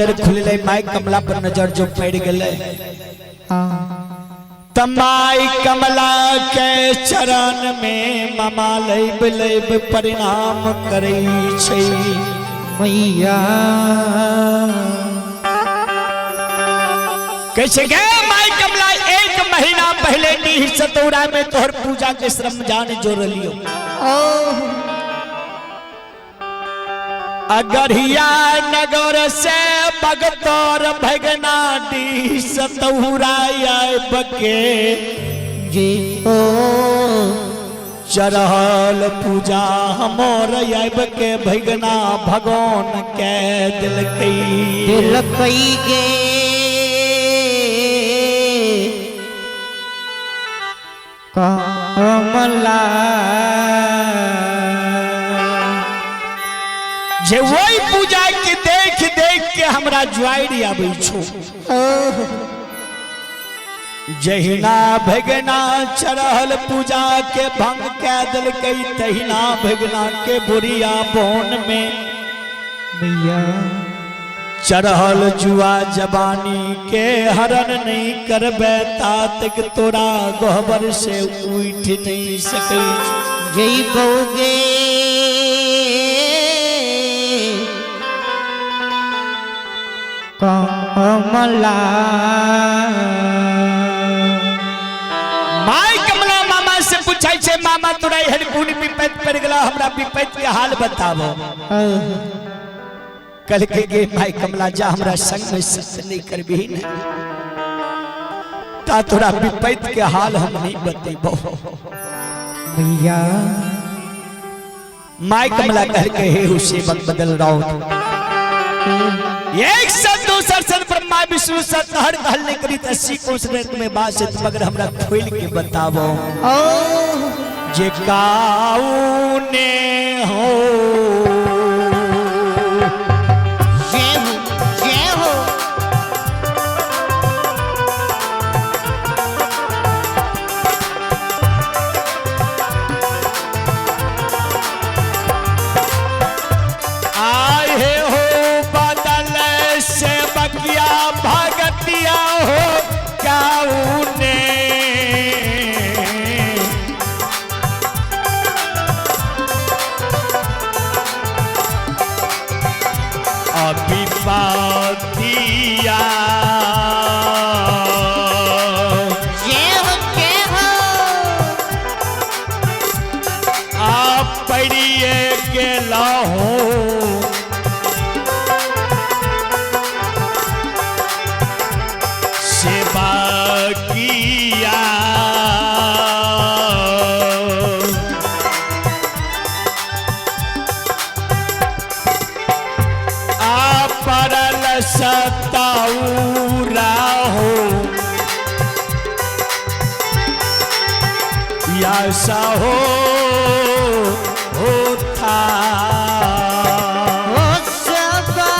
नजर खुलले, माई कमला पर नजर जो पड़ गए त माई कमला के चरण में मामा लैब लैब परिणाम करै छै। मैया कैसे गे माई कमला, एक महीना पहले डीह सतौरा में तोहर पूजा के श्रम जान जोड़ लियो। अगरिया नगर से बगतौर भगना डीह सतौरा आए बके जी ओ चढ़ल पूजा हमर आब के भगना भगवान के दिलकै। दिलकै गे कमला। जे वही पूजा के देख देख के हमरा ज्वाइर आबै छो। जहिना भगना चढ़ल पूजा के भंग कै दिलकै तहिना भगना के बुढ़िया बोन में मैया चढ़ल जुआ जवानी के हरण नहीं करबे तातक तोरा गहबर से उठ नहीं सकै। जइबोगे कमला। माई कमला मामा से पूछै छै, मामा तोरा एहन कोन विपैत पड़ गेला, हमरा विपैत के हाल बताबो। कल के गे माई कमला, जा हमरा संग में सत्य नहीं करबी ने ता तोरा विपैत के हाल हम नहीं बतेबो। मैया माई कमला कह के हे हो सेवक बदल राउत, एक सत दूसर सत ब्रह्मा विष्णु सत हर कहल नहीं करी 80 कोस रेत में बासित, मगर हमरा खोल के बताबो जे काऊ ने हो। जय हो जय हो। आए हो बदल से बकिया भगतिया हो काऊ ने। अभिपातिया जय हो जय हो। आप पड़िए गेला हो सेवा किया। आ परल सताऊरा हो या हो था। ओ सबा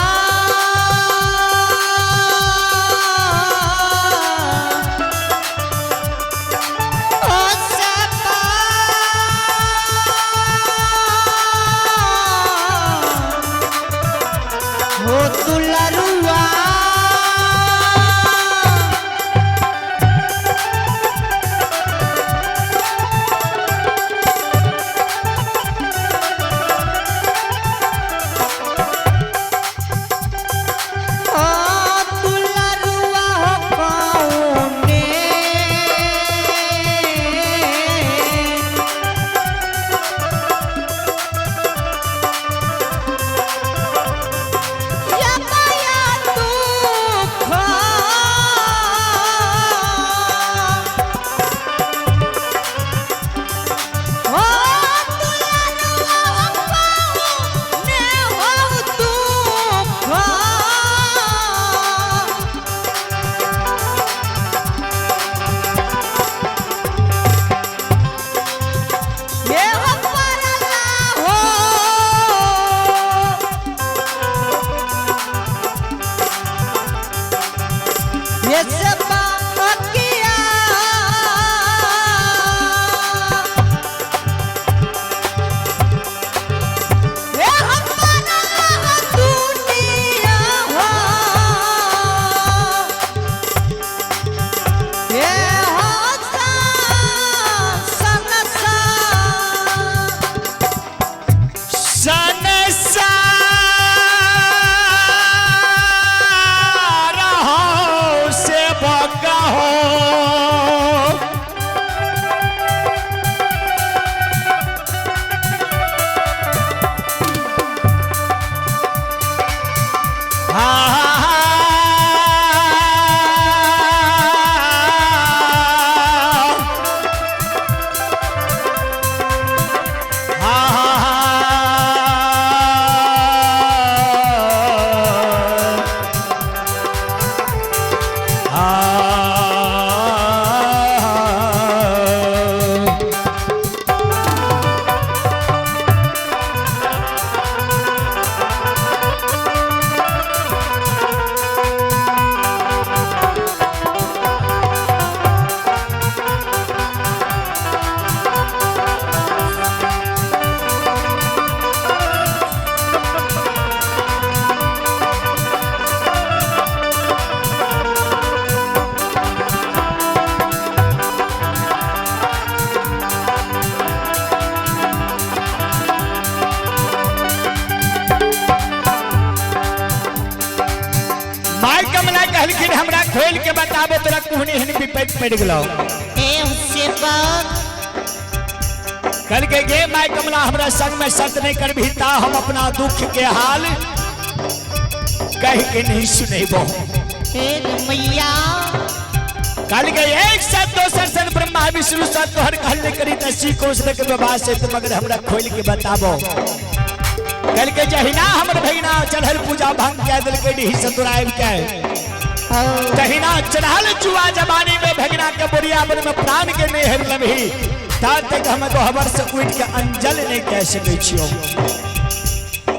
ओ सबा हो दुलरुआ। माय कमला कहलखिन हमरा खोल के बताबो तोरा कोहनी एहन विपैत पड़ि गेलौ। कहलकै गे my कमला हमरा संग में सत नहीं करबही ता हम अपना दुख के हाल कह के नहीं सुनेबो। मैया कहलकै एक साथ दोसर सन ब्रह्मा विष्णु सत तोहर कहल नहीं करी त सीको से के विवाह से त मगर हमरा खोल के बताबो। कहलकै जहिना हमर भगिना चढ़ल पूजा भंग कह देलकै डीही से तोरा आबि के तहिना चढ़ल जुआ जवानी में भगिना के बोरिया बन में प्राण के नहीं हेर लबही ता तक हम गहबर से उठ के अंजल नहीं कह सकै छियो।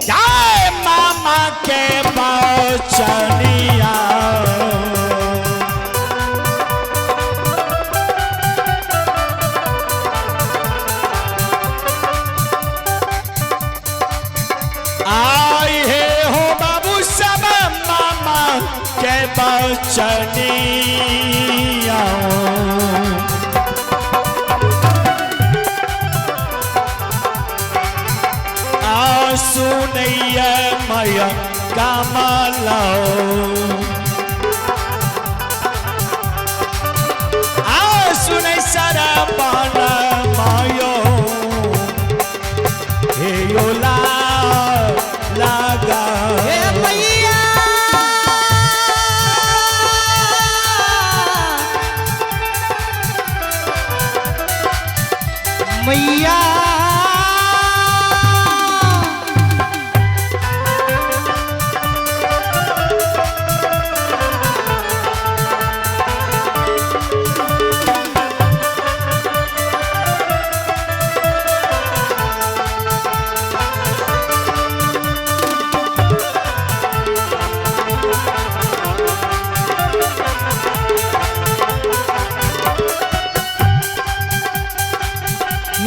जय मामा के बचनिया आई हे हो बाबू सब मामा के बचनिया आ सुनैया मैया कमला आ सुनै सारा पाना मायो हे यो ला लागा हे मैया मैया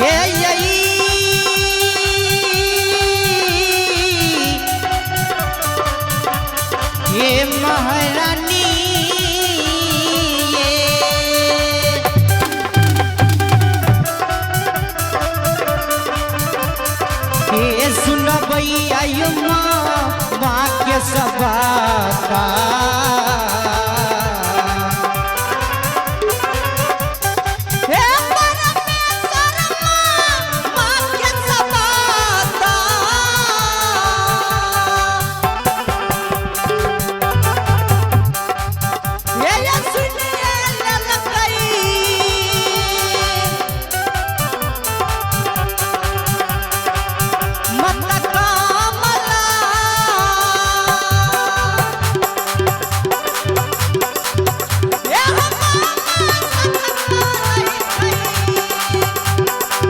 ये यही ये महारानी ये ये सुनबई आयुमा माँ के सबाता हे परमेश्वर माँ के सबाता हे ये सुनिए ललकई मत कामला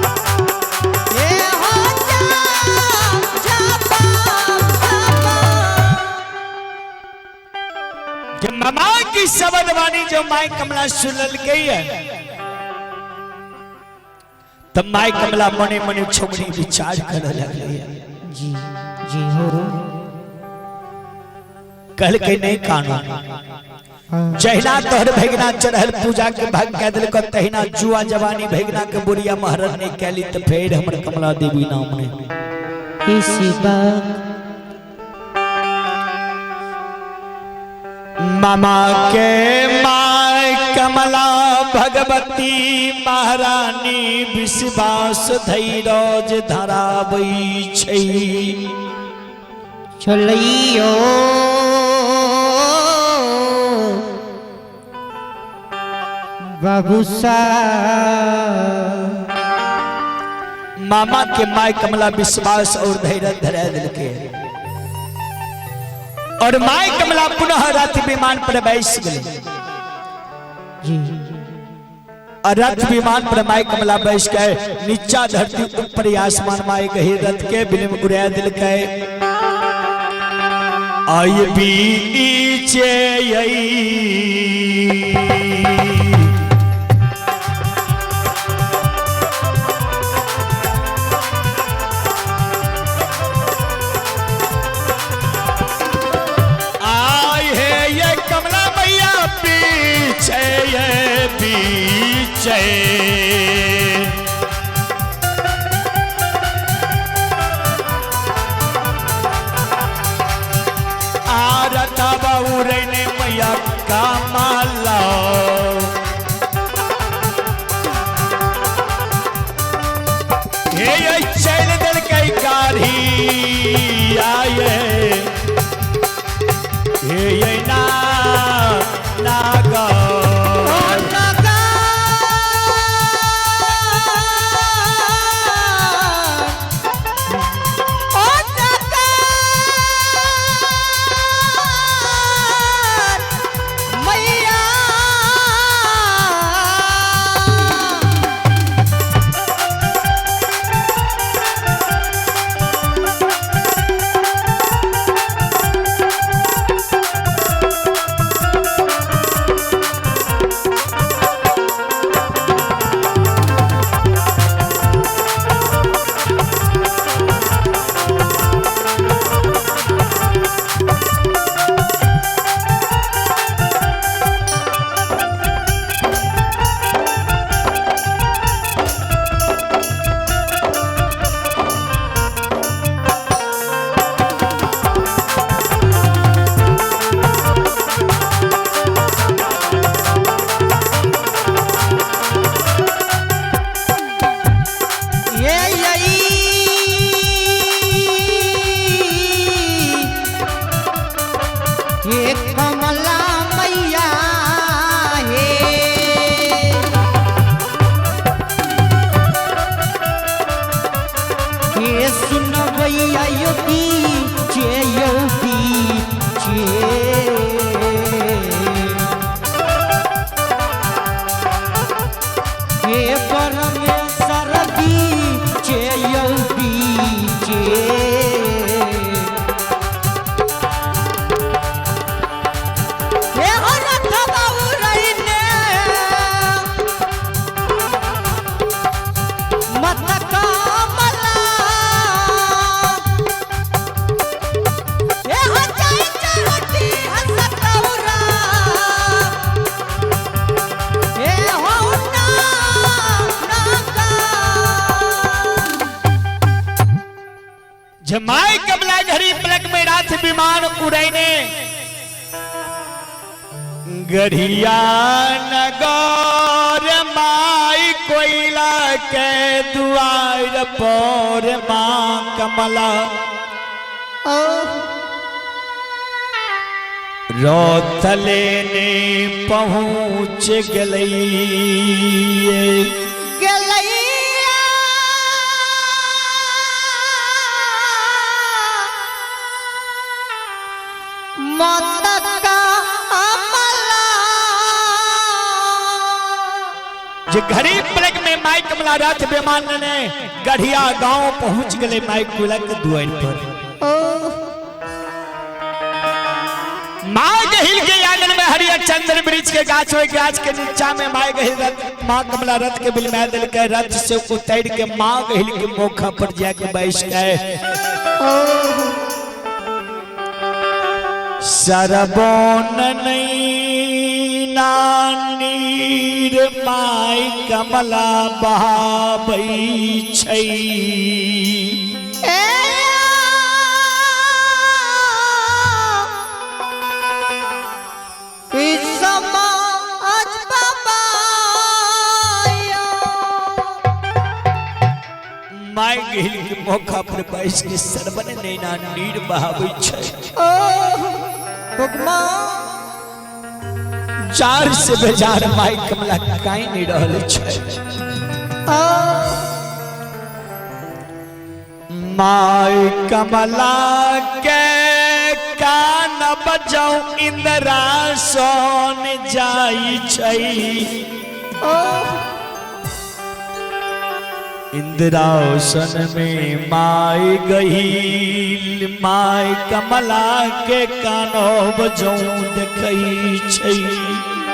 हे हो जा जा बाबा कि मामा की शब्द वाणी जो माई कमला सुनल गई है तब माई कमला मने मने छोकरी विचार करे लगली है। जी जी हो कहल के नहीं कानून जहिना तोहर भगिना चढ़ल पूजा के भाग कह दिल तहिना जुआ जवानी भगिना के बुढ़िया महरन नहीं कैली तो फिर हमर कमला देवी नाम ने इसी बात मामा के my कमला भगवती महारानी विश्वास धैरज धराबै छै। चलियो बाबू सा मामा के my कमला विश्वास और धैर्य धरा दिलके और my कमला पुनः रथ विमान पर बैस गए जी और रथ विमान पर my कमला बैस गए नीचा धरती ऊपर आसमान माई गही रथ के बिलम उड़ा दिल के आई बीचे आई आई है ये कमला मैया पीछे ये पीछे आरत बहुरने कमला। हे ये चल देलकै कारी आये, हे ये ना नागा। मैया। ये यई हे कमला मैया हे, हे सुनबैया यो बीचे यो बीचे, हे परमेश्वर बीचे यो बीचे। हे हरथ बाबू रहीने मत कमला, हे हजाई चरटी हसतौरा, हे हो ना नागा। जमाई कमला घड़ी पलक में रात विमान उड़ैने गढ़िया नगर माई कोयला के दुआर पर माँ कमला रथ लेने पहुँच गई। गेलैया मत कमला। जे घड़ी पलक में माई कमला रथ विमान लेने गढ़िया गांव पहुंच गए माई कोयला के दुआर पर। माँ गहिल के आंगन में हरियर चंद्र वृक्ष के गाछ हो, गाछ के नीचा में माँ गहिल रथ माँ कमला रथ के बिलमा दिल के रथ से उतर के माँ गहिल के मोखा पर जाके बैठ गए। सरबोन नैना नीर माई कमला बहाबै छै। समाज बाबा माई गहिल के मौका पर बैस के सरबन नैना नीर बहाबै छै। जार से बेजार माई कमला काई नहीं रहल छै। माई कमला के कान बजाऊ इंदिरा सोन जाई छै। इंदिरासन में माई गहील माई कमला के कानो बजाऊ देखै छै।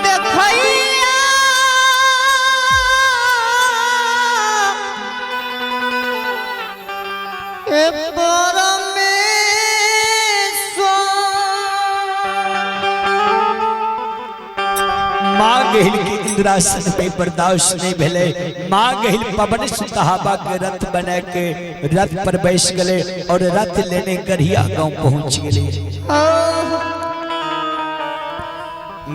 देखैया ए परमेश्वर माँ गहिल के इंद्रासन पे बर्दाश्त नहीं भेले। माँ गहिल पवन सुतहाबा के रथ बना के रथ पर बैस गए और रथ लेने गढ़िया गांव पहुंच गए।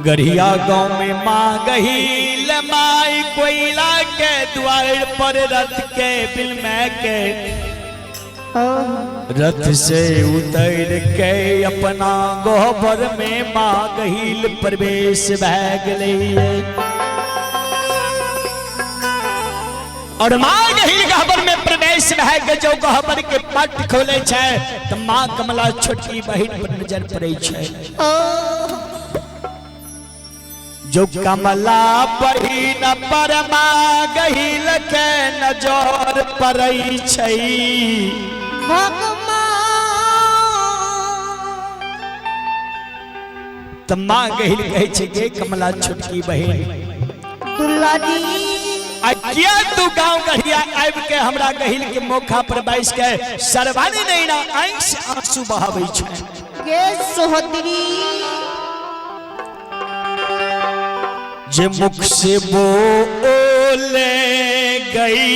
गढ़िया गांव में माँ गहील माई कोयला के द्वार पर रथ के बिल में के रथ से उतर के अपना गोबर में माँ गहील प्रवेश भै गेलै। और माँ गहील गहबर में प्रवेश भै के जो गहबर के पट खोले छै त माँ कमला छोटकी बहिन पर नजर पड़े छै। जो कमला बहिन पर माँ गहील के नजर पड़ै छै त माँ गहील कहै छै गे कमला छोटकी बहिन दुलारी आ किया तू गांव गढ़िया आबि के हमरा गहील के मोखा पर बैस के सरवानी नहीं ना आंखि से आंसू बहाबै छै। के सोहतरी जे मुख से बोले गई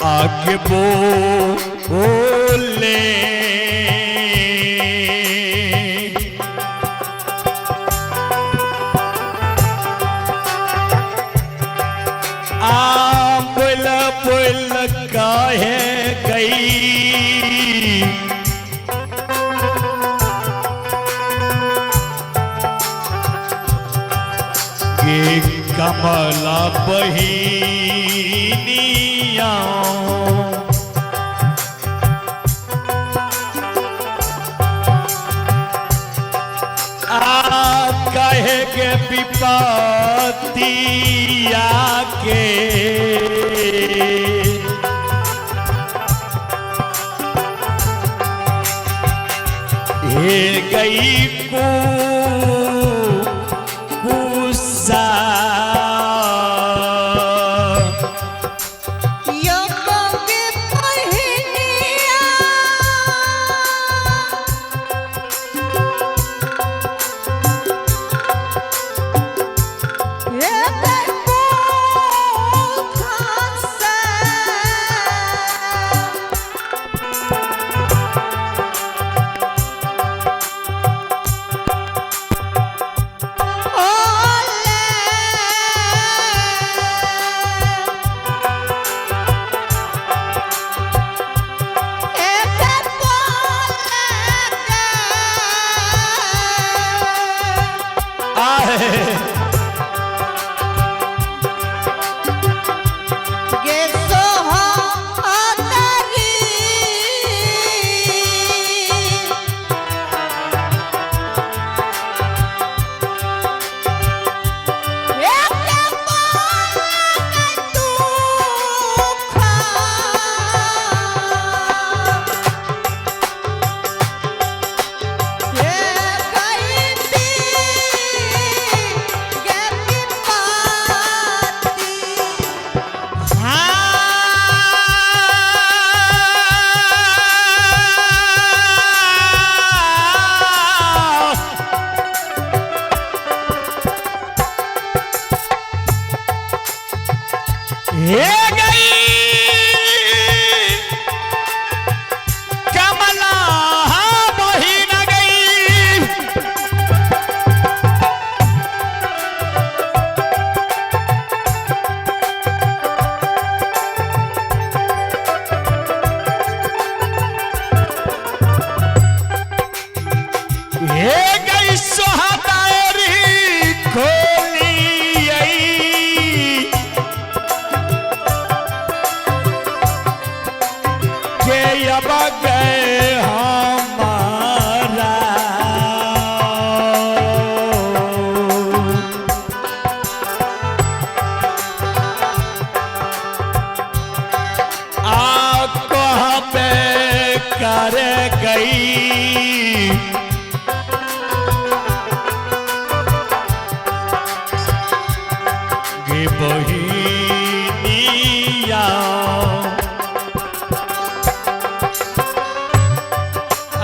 आगे बोले आ बोल बोल काहे गई गे कमला बहिनिया आ कहे के विपतिया के हे गई को गुस्सा यमगे बहिनिया हे मुख से आहे हे गई कमला बहिन गई हे गई सोहतारी खोली आई के अब गए हमारा आ कहबे कर गई गे बहिनिया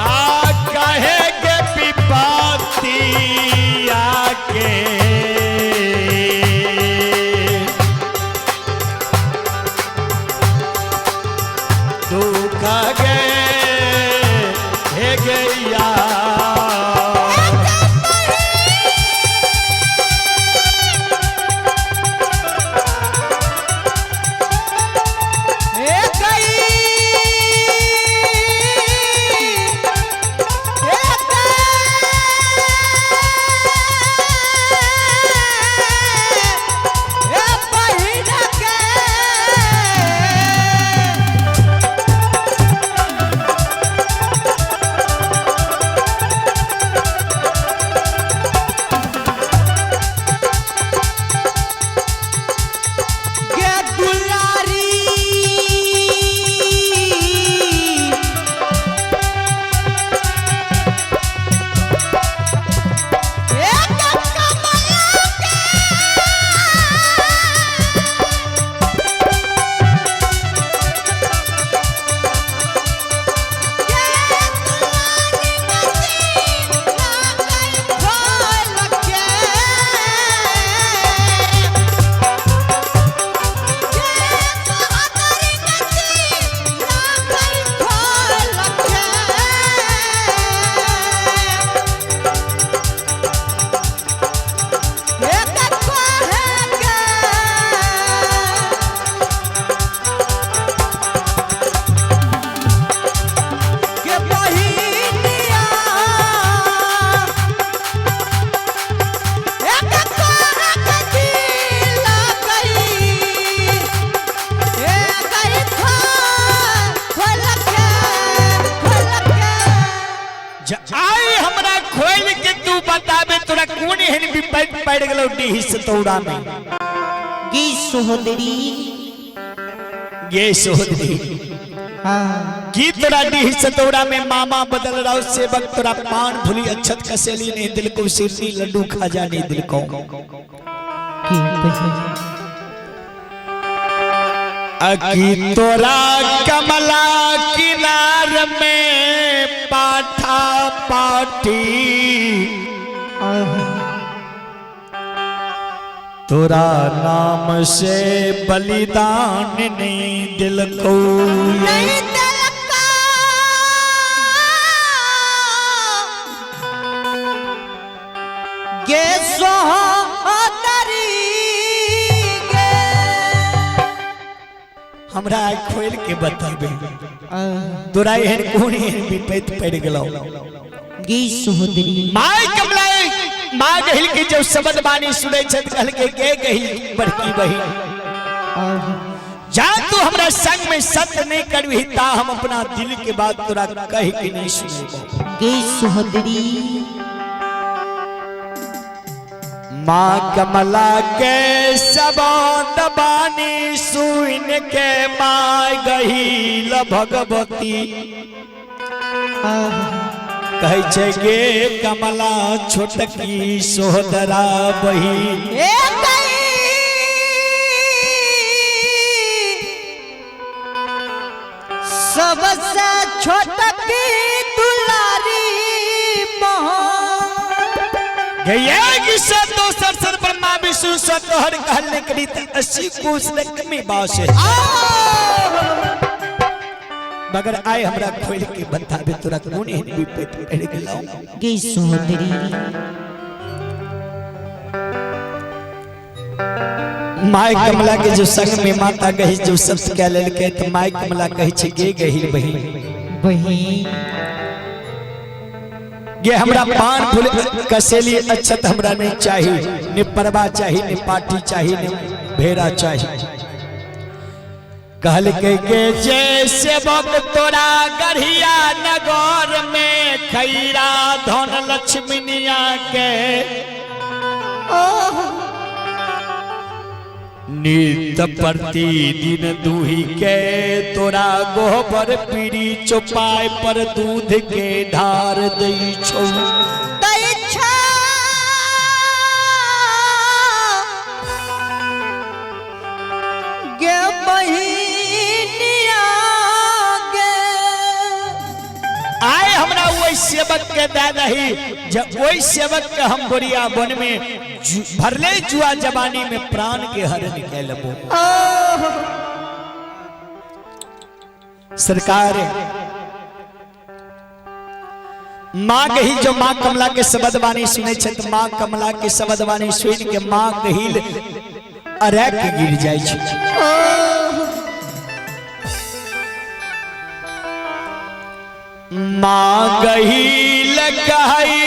आ कहे के पिपातिया तोरा कोन एहन विपैत पड़ि गेलौ डीह सतौरा में? गे सोहदरी। गे सोहदरी। हाँ। की तोरा डीह सतौरा में मामा बदल राव सेवक तोरा पान भूली अच्छत कसेली नहीं दिल को सिरनी लड्डू खाजा नहीं दिल को। के बहिन। अकी तोरा कमला किनार में पाठा पाठी तोरा नाम से बलिदान नहीं दिल को। नहीं दिल का गे सोहदरी गे। हमरा आइ खोल के बताबे तोरा एहन कोन एहन विपैत पड़ि गेलौ? गे सोहदरी। My कमला माँ गहिल के जब शब्द बानी सुनै छथि, कहलकै गे गहिल बड़की बहिन, जा तू हमरा संग में सत्य नहीं करबही ता हम अपना दिल के बात तोरा कह के नहीं सुनेबो। गे सोहदरी। माँ कमला के शब्द बानी सुन के माँ गहिल भगवती कहै छै गे कमला छोटकी सोहदरा बहिन, ए गई सबसे छोटकी दुलारी बहन। गये कि सत दोसर सर ब्रह्मा विष्णु सत तोहर कहल नहीं करी त 80 कोस रकमी बास है, मगर आय हमरा खोल के बताबे तोरा कोन एहन विपैत पड़ि गेलौ? गे सोहदरी। My कमला के जो संग में माता गही जो शब्द कह लेलकै त my कमला कहै छै गे गहिर बहिन, बहिन, गे हमरा पान फूल कसेली अच्छत हमरा नहीं चाही, ने परवा चाही, ने पाटी चाही, ने भेड़ा चाही। कहलकै के जे सेवक तोरा गढ़िया नगर में खैरा धन लक्ष्मीनिया के नित प्रतिदिन दूही के तोरा गोबर पीड़ी चौपाई पर दूध के ढार दै छौ। दै छौ। गे बहिनिया गे। आय हमरा ओहि सेवक के दे दही, जब ओहि सेवक के हम गोरिया वन में भरले जुआ जवानी में प्राण के हरण के लेबो। सरकार माँ कही जो माँ कमला के शब्द वाणी सुनै छै त माँ कमला के शब्द वाणी सुन के माँ कहिल अरैक के गिर जाइ छै। माँ गहिल कहै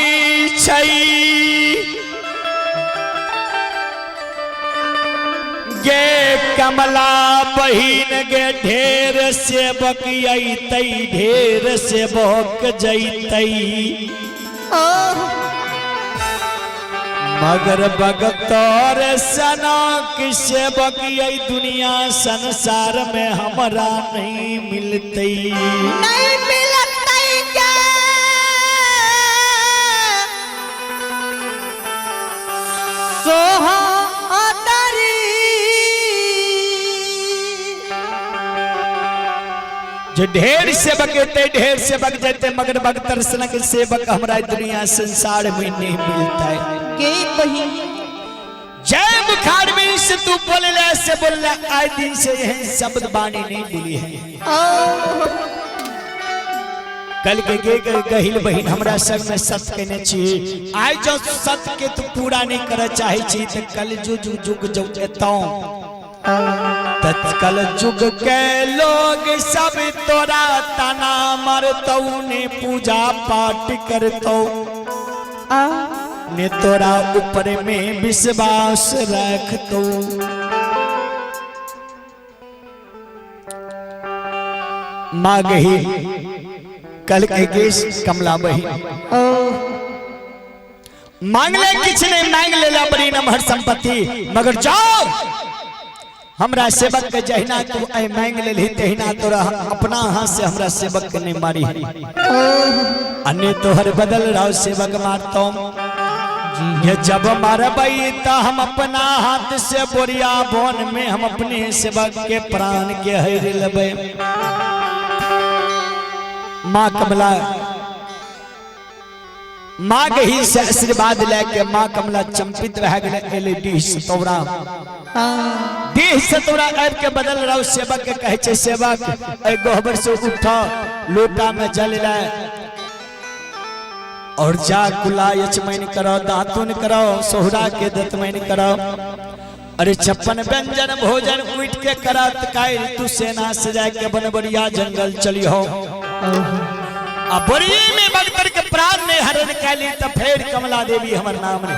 छै गे कमला बहिन गे ढेर सेवक अइतै, ढेर सेवक जइतै, मगर बगतौर सनक सेवक अइ दुनिया संसार में हमरा नहीं मिलतै। नहीं मिलतै गे सोहदरी। जो ढेर सेवक एतै ढेर सेवक जैते, मगर बगतर सनक सेवक हमरा दुनिया संसार में नहीं मिलता है। गे बहिन। जय बुखार में से तू बोले से बोले आए दिन से यह शब्द वाणी नहीं बोली है। कल के गे गहिल बहिन हमरा संग में सत केने छी, आइ जो सत के तू पूरा नहीं करे चाहे छी त कल जुग जुग जो एतौ तत्कल जुग के लोग सब तोरा तना मारतौ, ने पूजा पाठ करतौ, ने तोरा ऊपर में विश्वास रखतौ। माँ गही कल के गेस कमला बहिन मांगले किछ नहीं, मांग लेला बड़ी नमहर संपत्ति, मगर जाओ हमरा सेवक के जहिना तू ऐ मांग लेलही तहिना तोरा अपना हाथ से हमरा सेवक के नहीं मारी, अन्य तोहर बदल राव सेवक मारतो। ये जब मारबई त हम अपना हाथ से बोरिया बोन में हम अपने सेवक के प्राण के हर लेबै। माँ कमला माँ के ही से आशीर्वाद लेके माँ कमला चंपित रह गए। एले डीह सतौरा, डीह सतौरा आबि के बदल रहो सेवक के कहै छै, सेवक ए गोहबर से उठ, लोटा में जल ले और जा कुला यचमैन करो, दातुन करो, सोहरा के दतमैन करो, अरे 56 व्यंजन भोजन उठ के करत कायल तू सेना से जाके बनबरिया जंगल चली हो। आ बोरिये में बगतर के प्राण ने हरण कैली त फेर कमला देवी हमर नाम ने।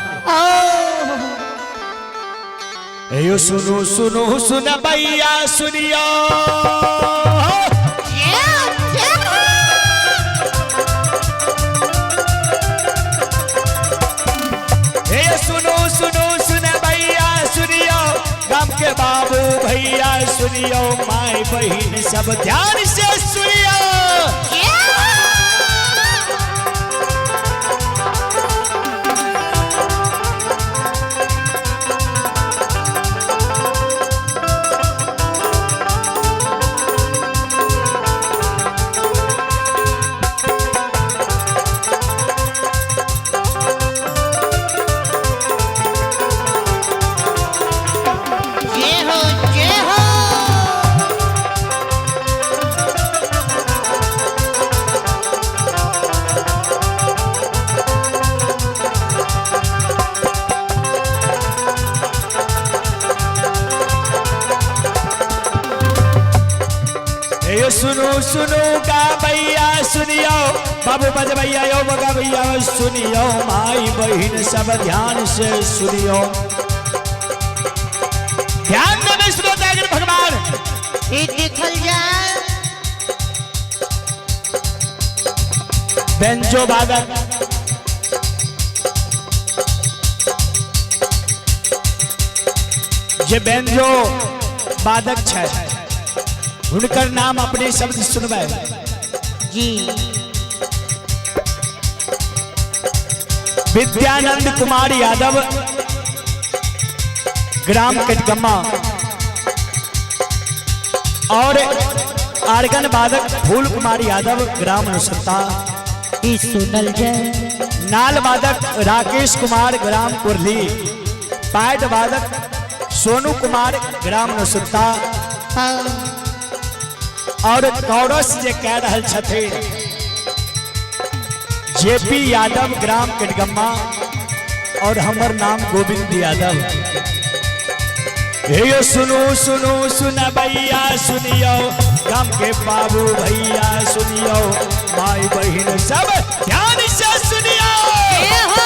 एयो सुनो सुनो सुन भैया सुनियो, हे सुनो सुनो सुन भैया सुनियो, गाम के बाबू भैया सुनियो, माई बहन सब ध्यान से सुनियो। जय हो जय हो। ए सुनो सुनो गा भैया सुनियो, बाबू बजबैया यो बगा भैया सुनियो, माई बहन सब ध्यान से सुनियो। ध्यान देवे श्रोतागण भगवान ई देखल जाए बेंजो वादक जे बेंजो वादक छै हुनकर नाम अपने शब्द सुनबै जी। विद्यानंद कुमार यादव, ग्राम कटगम्मा, और आर्गन वादक फूल कुमार यादव, ग्राम नुसरता। ई सुनल जाए नाल वादक राकेश कुमार, ग्राम कुरली। पैड वादक सोनू कुमार, ग्राम नुसरता। और कौरस जे कह रहल छथिन जेपी यादव, ग्राम कटगम्मा, और हमर नाम गोविंद यादव। हे सुनो सुनो सुन भैया सुनियो, गाम के बाबू भैया सुनियो, माई बहन सब ध्यान से सुनियो। जय हो।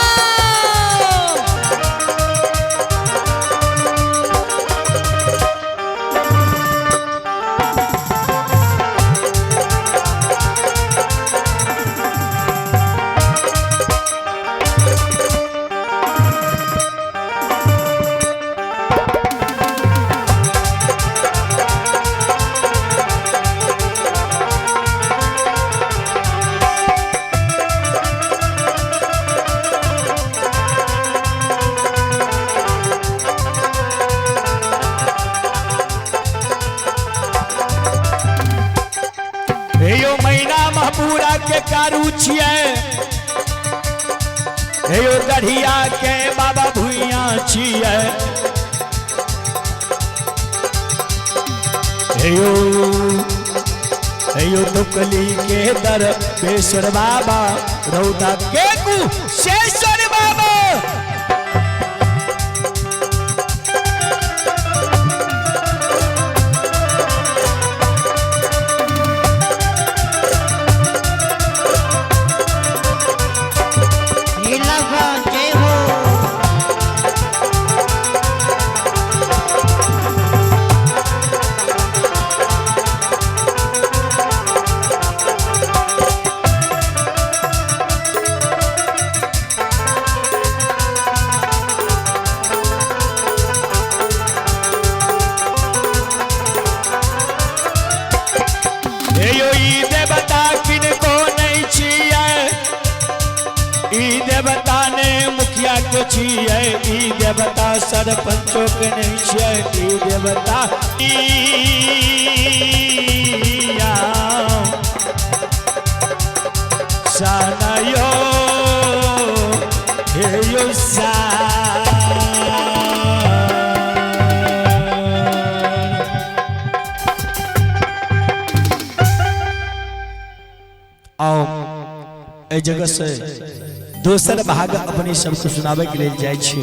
हे यो मैना महपूरा के कारू छिए, हे यो गढ़िया के बाबा भुइया छिए, हे यो दुकली के दर बेश्वर बाबा, रौदा के कुशेश्वर बाबा। ये लगा जय हो। छियै ई देवता, सरपंचो के नहीं छियै ई देवता। ई सानयो हे यो सा। आओ एहि जगह से दोसर भाग अपने सबके सुनावे के लेल जाइ छी।